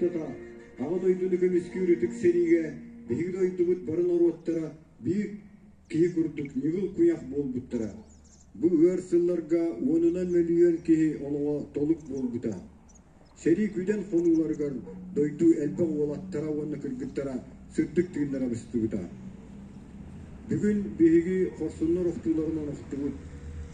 устата Аҕа дойдуну көмүскүүр ытык сэриигэ биһиги дойдубут бары норуоттара биир киһи курдук ньыгыл куйах буолбуттара. Бу ыар сылларга уонунан мөлүйүөн киһи олоҕо толук буолбута. Сэрии күдэн хонууларыгар дойду элбэх уолаттара уонна кыргыттара сырдык тыыннара быстыбыта. Бүгүн биһиги хорсуннар охтууларынан охтубут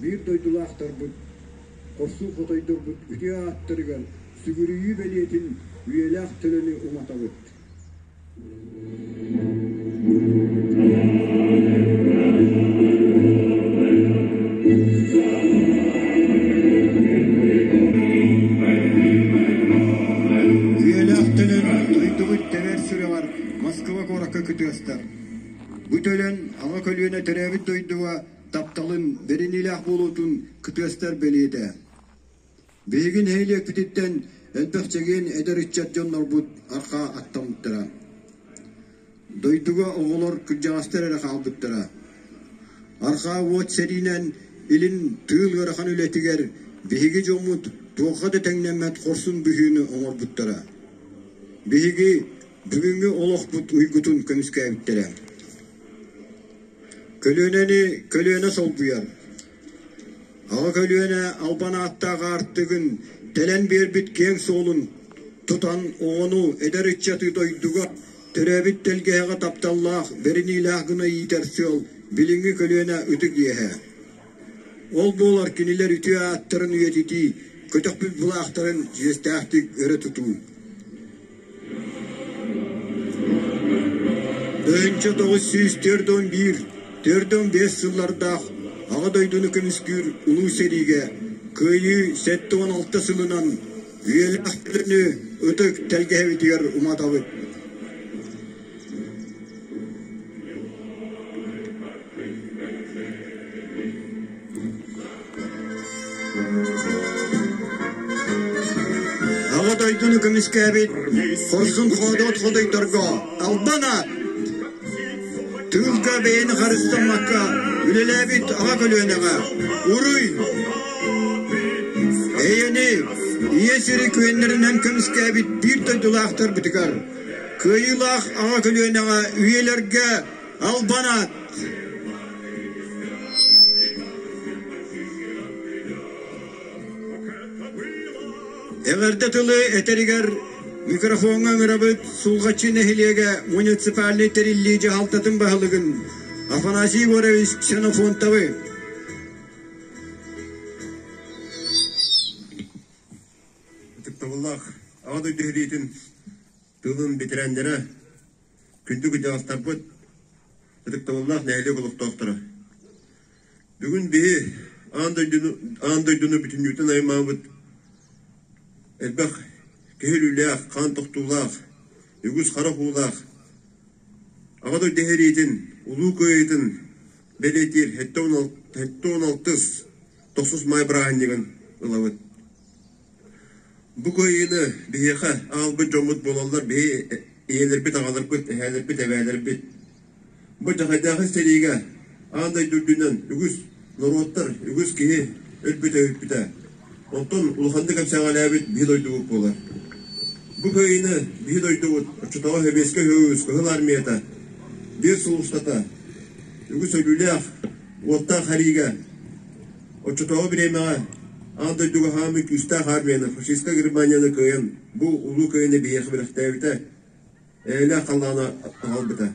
биир дойдулаахтарбыт, хорсун хотойдорбут үтүө ааттарыгар сүгүрүйүү бэлиэтин үйэлээх төлөнү уматабыт. Үйэлээх төлөн дойдубут тэбэр сүрэҕэр Москва куоракка кытыастар. Бу төлөн аҕа көлүөнэ төрөөбүт дойдуга тапталын, бэриниилээх буолуутун кытыастар бэлиэтэ. Биһиги нэһилиэкпититтэн элбэх чэгиэн эдэр ыччат дьоннорбут арҕаа аттаммыттара. Дойдуга оҕолор, кырдьаҕастар эрэ хаалбыттара. Арҕаа уот сэриинэн илин тыыл ыарахан үлэтигэр биһиги дьоммут туохха да тэҥнэммэт хорсун быһыыны оҥорбуттара. Биһиги бүгүҥҥү олохпут уйгутун көмүскээбиттэрэ. Көлүөнэни көлүөнэ солбуйар. Аҕа көлүөнэ албан ааттаах аартыгын тэлэн биэрбит киэҥ суолун тутан оҕону, эдэр ыччаты дойдуга, төрөөбүт тэлгэһэҕэ тапталлаах, бэриниилээх гына иитэр сыал билиҥҥи көлүөнэ ытык иэһэ. Ол буолар кинилэр үтүө ааттарын үйэтитии, көтөхпүт былаахтарын чиэстээхтик өрө тутуу. 1941, 45 сыллардаах Аҕа дойдуну көмүскүүр Улуу сэриигэ Кыайыы 76 сылынан үйэлээх төлөнү ытык тэлгэһэбитигэр уматабыт. Аҕа дойдуну көмүскээбит хорсун хоодуот хотойдорго албан аат! Тыылга бэйэни харыстаммакка үлэлээбит аҕа көлүөнэҕэ уруй! Эйэни, ийэ сири күөннэринэн көмүскээбит биир дойдулаахтарбытыгар кыайыылаах аҕа көлүөнэҕэ үйэлэргэ албан аат! Эҕэрдэ тылы этэригэр микрофоҥҥа ыҥырабыт Сулҕаччы нэһилиэгэ муниципальнай тэриллии дьаһалтатын баһылыгын Афанасий Егорович Ксенофонтовы. Ытыктабыллаах Аҕа дойду сэриитин тыылын бэтэрээннэрэ, күндү кырдьаҕастарбыт, ытыктабыллаах нэһилиэк олохтоохторо! Бүгүн биһи аан дойдуну, аан дойдуну бүтүннүүтүн аймаабыт элбэх киһи өлүүлээх, хаан тохтуулаах, үгүс харах уулаах Аҕа дойду сэриитин Улуу Кыайыытын бэлиэтиир 76 тохсус маай бырааһынньыгын ылабыт. Бу кыайыыны биһиэхэ аҕалбыт дьоммут буолаллар биһи ийэлэрбит, аҕаларбыт, эһээлэрбит, эбээлэрбит. Бу дьахайдаахы сэриигэ аан дойду үрдүнэн үгүс норуоттар, үгүс киһи өлбүтэ өһүппүтэ. Онтон улаханнык эмсэҕэлээбит биһи дойдубут буолар. Бу кыайыыны биһи дойдубут оччотооҕу Сэбиэскэй Союз Кыһыл Армията биир сыл устата үгүс өлүүлээх, уоттаах сэриигэ Оччотооҕу бириэмэҕэ аан дойдуга хаамыы күүстээх армияны, фашистскай Германияны кыайан, бу улуу кыайыыны биһиэхэ бэлэхтээбитэ, эйэлээх халлааны аҕалбыта.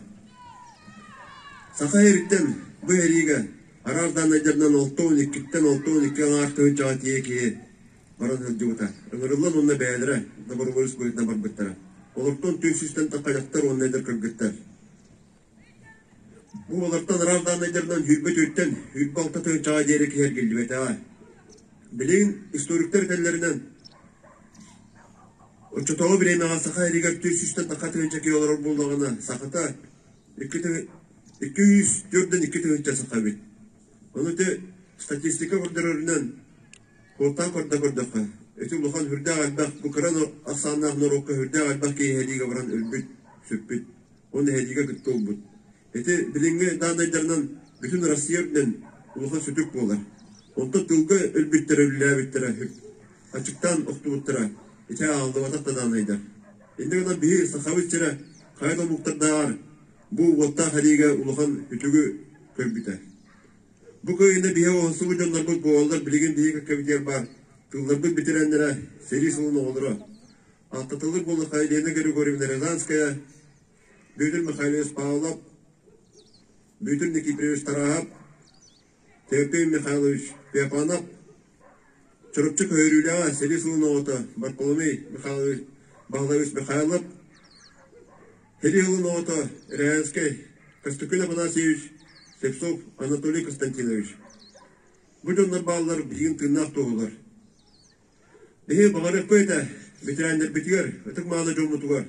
Саха сириттэн бу сэриигэ араас дааннайдарынан 62-ттэн 62 аҥаар тыһыынчаҕа тиийэ киһи баран сылдьыбыта. Ыҥырыллан уонна бэйэлэрэ доброволец быһыытынан барбыттара. Олортон 400-тэн тахха дьахтар уонна эдэр кыргыттар. Бу олортон араас дааннайдарынан 24-тэн 26 тыһыынчаҕа диэри киһи эргиллибэтэҕэ. Билигин историктар этэллэринэн, оччотооҕу бириэмэҕэ саха иһигэр 400-тэн тахха тыһыынча киһи олорор буоллаҕына, сахата 204-2 тыһыынча саха эбит. Ону ити статистика көрдөрөрүнэн, куоттаан көрдө көрдөххө, ити улахан сүрдээх элбэх, бу кыра ахсааннаах норуокка сүрдээх элбэх киһи сэриигэ баран өлбүт, сүппүт. Уонна сэриигэ кытта ылбыт. Ити билиҥҥи дааннайдарынан бүтүн Россия үрдүнэн улахан сүтүк буолар. Онтон тылга өлбүттэрэ, үлэлээбиттэрэ, аччыктаан охтубуттара ити ааллыбатах да даанайдар. Инньэ гынан биһи Сахабыт сирэ хайа да омуктардааҕар бу уоттаах сэриигэ улахан үтүгү көрбүтэ. Бу кыайыыны биһи оҥостубут дьоннорбут буолаллар билигин биһи кэккэбитигэр баар тылларбыт бэтэрээннэрэ, сэрии сылын оҕолоро. Ааттатыллар буоллахха Елена Григорьевна Рязанская, Бүөтүр Михайлович Павлов, Бүөтүр Никифорович Тараһап, Тевпей Михайлович Пепанов, Чурапчы көһөрүүлээҕэ сэрии сылын оҕото Варфоломей Михайлович Баһылаевич Михайлов, сэрии сылын оҕото Рязанскай Костюкин Афанасьевич, Слепцов Анатолий Константинович. Бу дьоннор бааллар билигин тыыннаах туоһулар. Биһиги баҕарыахпыт этэ ветераннарбытыгар, ытык-мааны дьоммутугар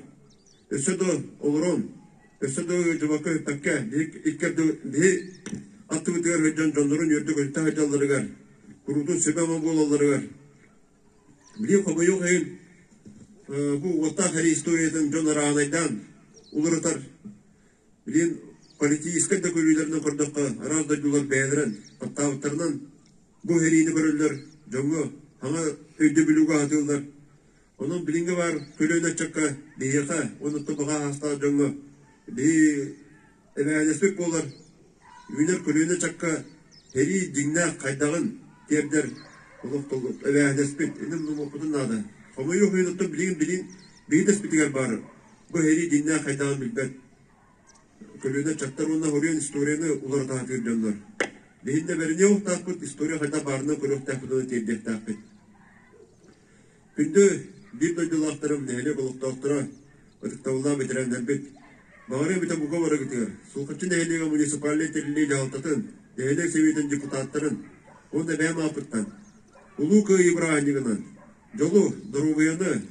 өссө да олорон, өссө да ыалдьыбакка ыппакка, биһи аттыбытыгар сылдьан дьоннорун үөрдэ-көтүтэ сылдьалларыгар, куруутун сүбэ-ама буолалларыгар. Билигин хомойуох иһин, бу уоттаах сэрии историятын дьон араанайдаан уларытар. Билигин политическай да көрүүлэринэн көрдөххө, араас дойдулар бэйэлэрин таптаабыттарынан Бу сэриини көрөллөр, дьоҥҥо саҥа өйдөбүлү угаһатыыллар. Онон билиҥҥи баар көлүөнэ ыччакка биһиэхэ уонна баҕа аастаах дьоҥҥо биһи эбээһинэспит буолар үүнэр көлүөнэ ыччакка сэрии дьиҥнээх хайдаҕын тиэрдэр олохтоллут эбээһинэспит иннин умнуохпутун наада. Хомойуох иһин оттон билигин билин биһи дэспитигэр баар бу сэрии дьиҥнээх хайдаҕын билбэт Көлүөнэ ыччаттар уонна хоруйан историяны уларыта сатыыр дьоннор. Биһин да бэриниэ уохтаахпыт, история хайдах баарынан көрүөхтээхпит уонна тиэрдиэхтээхпит. Күндү биир дойдулаахтарым, нэһилиэк олохтоохторо, ытыктабыллаах бэтэрээннэрбит, баҕарыа эбитэ бука барыгытыгар, Сулҕаччы нэһилиэгэ муниципальнай тэриллии дьаһалтатын, нэһилиэк сэбиэтин депутаттарын уонна бэйэм ааппыттан Улуу Кыайыы бырааһынньыгынан дьолу, доруобуйаны,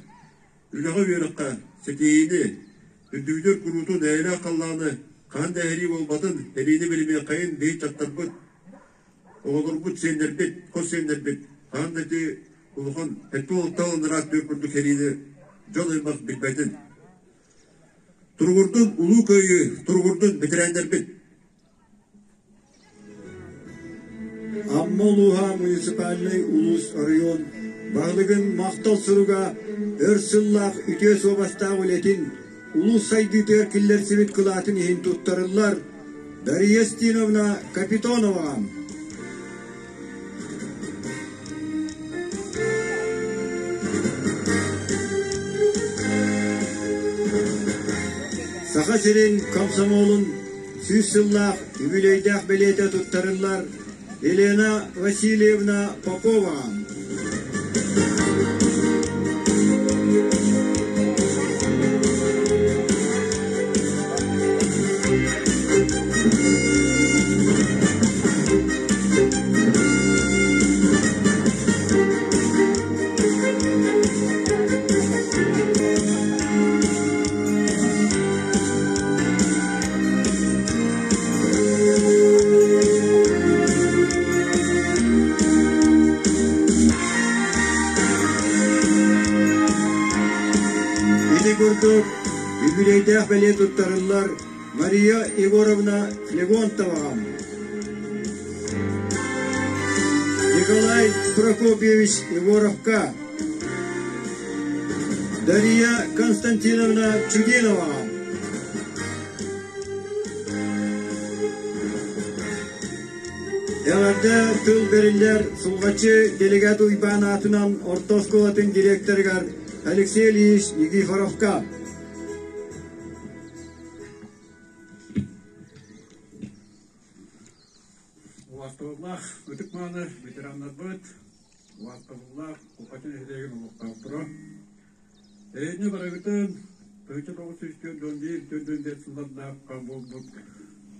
Үлэҕэ-үөрэххэ ситиһиини, үрдүбүтүгэр куруутун эйэлээх халлааны хаһан да эһэрии буолбатын, эриини билимиэххэйин биһи ыччаттарбыт, оҕолорбут, сиэннэрбит, хос сиэннэрбит хаһан да ити улахан эппи-олохтоох ыраах түөр курдук сэриини дьон аймах билбэтин. Туругурдун Улуу Кыайыы, туругурдун бэтэрээннэрбит! Амма улууһа муниципальнай улуус оройуон баһылыгын махтал суруга өр сыллаах үтүө суобастаах үлэтин улуус сайдыытыгар киллэрсибит кылаатын иһин туттарыллар Дария Стиновна Капитонова. Саха сирин комсомолун 100 сыллаах үбүлүөйдээх бэлиэтэ туттарыллар Елена Васильевна Попова. Ити курдук үбүлүөйдээх бэлиэ туттарыллар Мария Егоровна Флегонтоваҕа. Николай Прокопьевич Егоровка. Дария Константиновна Чудиноваҕа. Эҕэрдэ тыл бэриллэр Сулҕаччы делегат Уйбаан аатынан орто оскуолатын директорыгар Алексей Ильич Никифоровка. Убаастабыллаах ытык-мааны ветераннарбыт, убаастабыллаах Купатын нэһилиэгин олохтоохторо, эһигини барыгытын 1941 44 сыллардаахха буолбут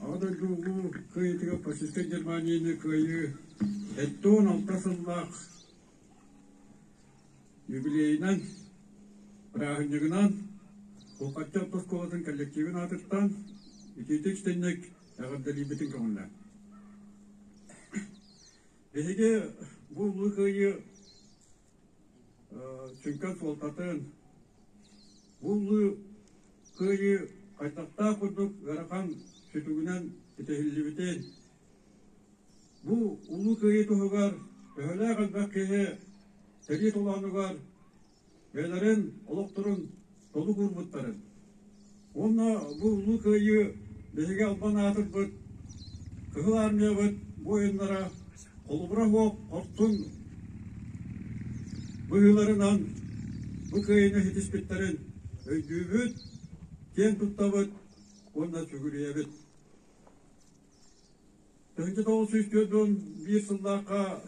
Аҕа дойду Улуу Кыайыытыгар фашистскай Германияны кыайыы 76 сыллаах юбилейынан, бырааһынньыгынан Кулхаччы орто оскуолатын коллективын аатыттан итиитик-истиҥник эҕэрдэлиирбитин көҥүллээн. Биһиги бу Улуу Кыайыы сүҥкэн суолтатын, бу Улуу Кыайыы хайдахтаах курдук ыарахан сүтүгүнэн ситиһиллибитин, бу Улуу Кыайыы туһугар төһөлөөх элбэх киһи сэрии толоонугар бэйэлэрин олохторун толук уурбуттарын уонна бу Улуу Кыайыы биһиги албан аатырбыт Кыһыл Армиябыт буойуннара холобура суох хорсун быһыыларынан бу кыайыыны ситиспиттэрин өйдүүбүт, киэн туттабыт уонна сүгүрүйэбит. 1941 сыллаахха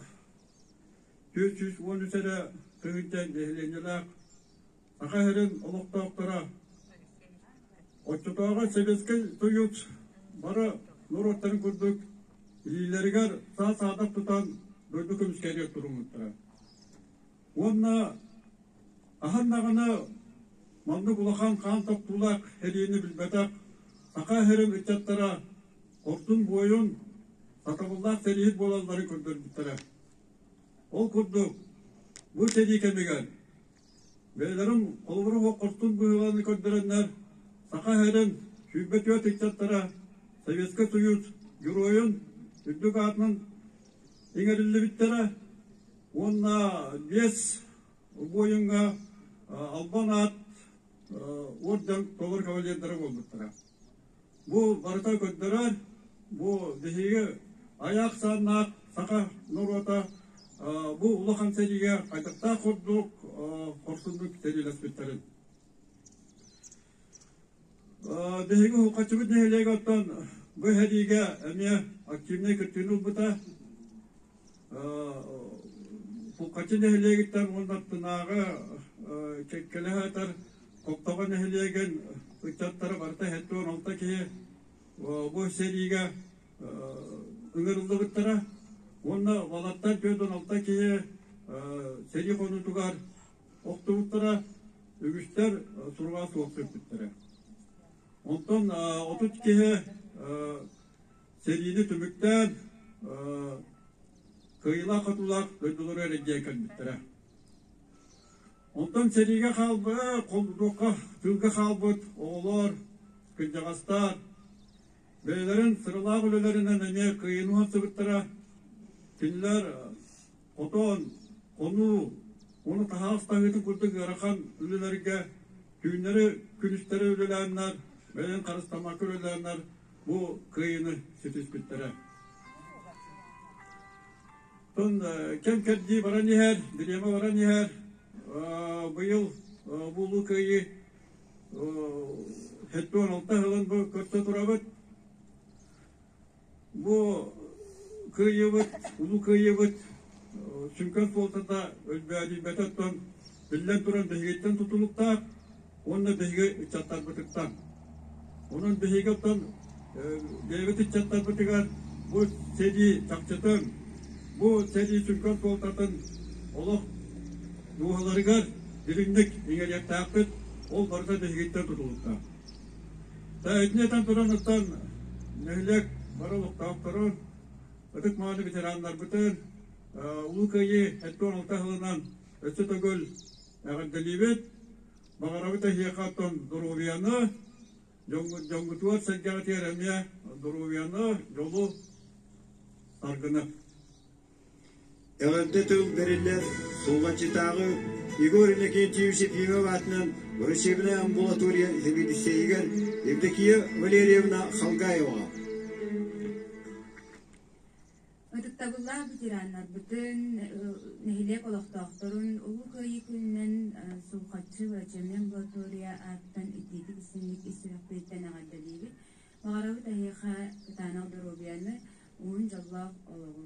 413 эрэ тыһыынча нэһилиэнньэлээх Саха сирин олохтоохторо оччотооҕу Сэбиэскэй Союз бары норуоттарын курдук илиилэригэр саа-саадах тутан дойду көмүскэлигэр туруммуттара. Уонна аһан даҕаны маннык улахан хаан тохтуулаах сэриини билбэтэх Саха сирин ыччаттара хорсун буойун, сатабыллаах сэрииһит буолалларын көрдөрбүттэрэ. Ол курдук, бу сэрии кэмигэр бэйэлэрин холобура суох хорсун быһыыларын көрдөрөннөр, Саха сирин 24 ыччаттара Советскай Союз Геройун үрдүк аатынан иҥэриллибиттэрэ уонна биэс буойуҥҥа албан аат орден толору кавалердара буолбуттара. Бу барыта көрдөрөр, бу биһиги айаах сааннаах саха норуота бу улахан сэриигэ хайдахтаах курдук хорсуннук сэриилэспиттэрин. Биһиги Хачыбыт нэһилиэгэ оттон бу сэриигэ эмиэ активнай кыттыыны ылбыта. Хачы нэһилиэгиттэн уонна аттынааҕы кэккэлэһэ сытар Хоптоҕо нэһилиэгин ыччаттара барыта 76 киһи бу сэриигэ ыҥырыллыбыттара уонна балартан 46 киһи сэрии хонуутугар охтубуттара, үгүстэр суруга суох сүппүттэрэ. Онтон 30 киһи сэриини түмүктээн кыайыылаах-хотуулаах дойдулары эрэ кэлбиттэрэ. Онтон сэриигэ хаалбыт, холбука тыылга хаалбыт оҕолор, кырдьаҕастар бэйэлэрин сыралаах үлэлэринэн эмиэ кыайыыны уһансыбыттара. Кинилэр хотон, хонуу, ону таһаҕас таһыытын курдук ыарахан үлэлэргэ түүннэри, күнүстэри үлэлээннэр, бэйэлэрин харыстаммакка үлэлээннэр бу кыайыыны ситиспиттэрэ. Оттон кэм-кэрдии баран иһэр, бириэмэ баран иһэр. Быйыл бу Улуу Кыайыы 76 сылын бу көрсө турабыт. Бу кыайыыбыт, Улуу Кыайыыбыт сүҥкэн суолтата өлбөөдүйбэтэ оттон биллэн туран биһигиттэн тутулуктаах уонна биһиги ыччаттарбытыттан. Онон биһиги оттон бэйэбит ыччаттарбытыгар бу сэрии чахчытын, бу сэрии сүҥкэн суолтатын олох дууһаларыгар дириҥник иҥэриэхтээхпит, ол барыта биһигиттэн тутулуктаах. Итини этэн туран оттон нэһилиэк бары олохтоохторун, ытык-мааны ветераннарбытын Улуу Кыайыы 76 сылынан өссө төгүл эҕэрдэлиибит. Баҕарабыт эһиэхэ оттон доруобуйаны, дьоҥҥутугар сэргэҕитигэр эмиэ доруобуйаны, дьолу, саргыны. Эҕэрдэ тыл бэриллэр Сулҕаччытааҕы Егор Иннокентьевич Ефимов аатынан врачебнай амбулатория сэбиэдиссэйигэр Евдокия Валерьевна Халгаеваҕа. Ытыктабыллаах ветераннарбытын, нэһилиэк олохтоохторун Улуу Кыайыы күнүнэн Сулҕаччы врачебнай амбулатория ааттан итиитик истиҥник ис сүрэхпититтэн эҕэрдэлиибит. Баҕарабыт эһиэхэ кытаанах доруобуйаны, уһун дьоллоох олоҕу.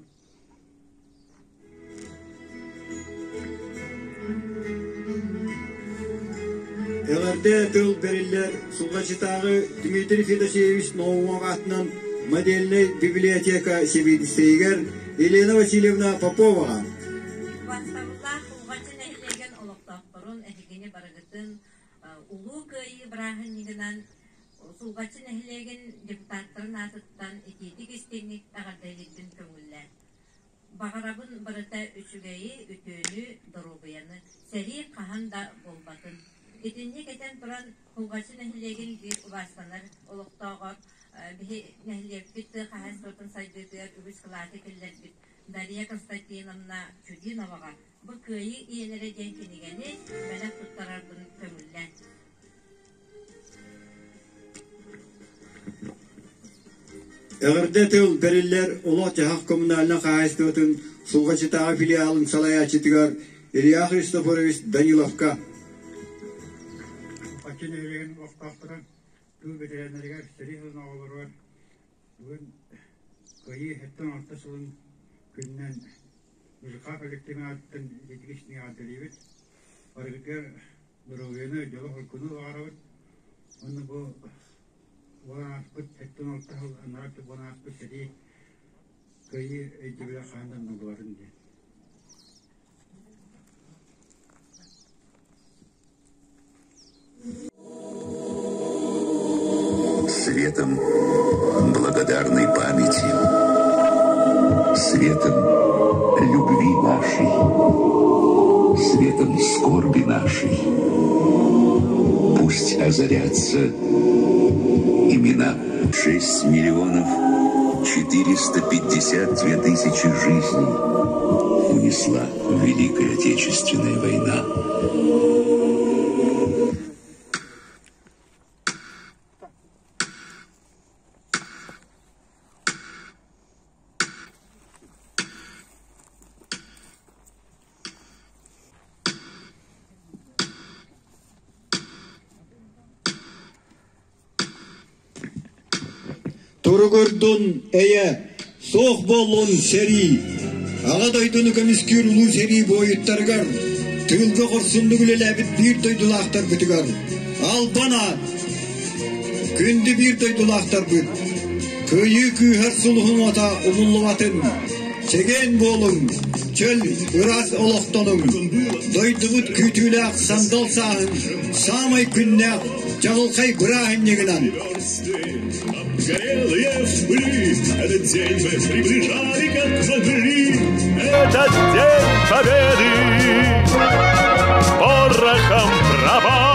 Эҕэрдэ тыл бэриллэр Сулҕаччытааҕы Дмитрий Федосеевич Наумов аатынан модельнай библиотека сэбиэдиссэйигэр Елена Васильевна Поповаҕа. Убастабыллаах Сулҕаччы нэһилиэгин олохтоохторун эһигини барыгытын Улуу Кыайыы бырааһынньыгынан Сулҕаччы нэһилиэгин депутаттарын аатыттан итиитик истиҥник эҕэрдэлиирбин көҥүллээн. Баҕарабын барыта үчүгэйи, үтүөнү, доруобуйаны, сэрии хаһан да буолбатын. Итинник этэн туран, Сулҕаччы нэһилиэгин биир убаастанар олохтооҕор биһи нэһилиэкпит тыа хаһаайыстыбатын сайдыытыгар үгүс кылааты киллэрбит Дария Константиновна Чудиноваҕа бу Кыайыы ийэлэрэ диэн кинигэни бэлэх туттарарбын көҥүллээн. Эҕэрдэ тыл бэриллэр олох-дьаһах коммунальнай хаһаайыстыбатын Сулҕаччытааҕы филиалын салайааччытыгар Илья Христофорович Даниловка. Ачча нэһилиэгин олохтоохторо тыыл бэтэрээннэригэр сэрии сылын оҕолоругар бүгүн Кыайыы 76 сылын күнүнэн ЖК коллективын аатыттан ититик истиҥ эҕэрдэлиибит. Барыгытыгар доруобуйаны, дьолу-соргуну баҕарабыт. Уонна бу буолан ааспыт 76 сыл анараа өттө буолан ааспыт сэрии Кыайыы өйдөбүлэ хаһан да умнуллубатын диэн. Светом благодарной памяти, светом любви нашей, светом скорби нашей. Пусть озарятся имена 6 миллионов 452 тысячи жизней унесла Великая Отечественная война. Туругурдун эйэ, суох буоллун сэрии! Аҕа дойдуну көмүскүүр улуу сэрии буойуттарыгар, тыылга хорсуннук үлэлээбит биир дойдулаахтарбытыгар албан аат! Күндү биир дойдулаахтарбыт, кыайыы кыыһар сулуһун уота умуллубатын! Чэгиэн буолуҥ, чөл, ыраас олохтонуҥ! Дойдубут күүтүүлээх сандал сааһын саамай күннээх чаҕылхай бырааһынньыгынан! Обгорелые в пыли, этот день мы приближали, как могли. Этот день победы порохом пропал.